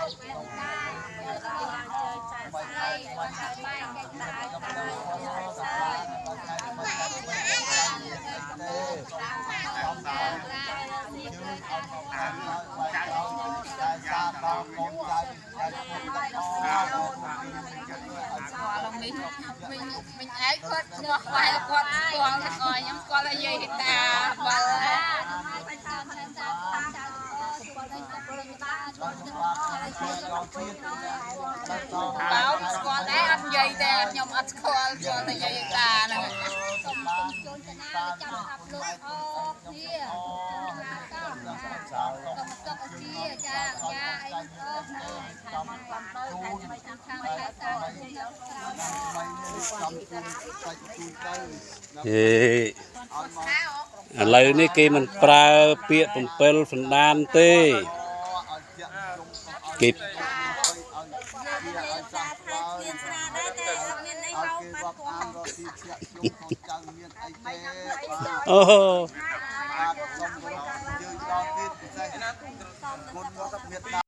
ឡងនេះវិញវិញឯងគាត់ឈ្មោះខ្វែគាត់ស្គាល់ទាំងអស់ខ្ញុំស្គាល់តែយាយតាបាល់បោស្គាល់ដែរអត់និយាយទេខ្ញុំអត់ស្គាល់ស្គាល់តែយាយតាហ្នឹង សូមជូនតាណាចាំស្ដាប់លោកអរគ្នាសូមសុខជាចាចាអីអស់ណាខាងខែតា ហេឥឡូវនេះគេមិនប្រើពាក្យ7សណ្ដានទេគេ តាថាឃ្លានស្រាដែរតែអត់មានអីហៅប៉ាត់គាត់ អូ បាទសូមជើញដល់ទៀតពិសេសគុណមកមាន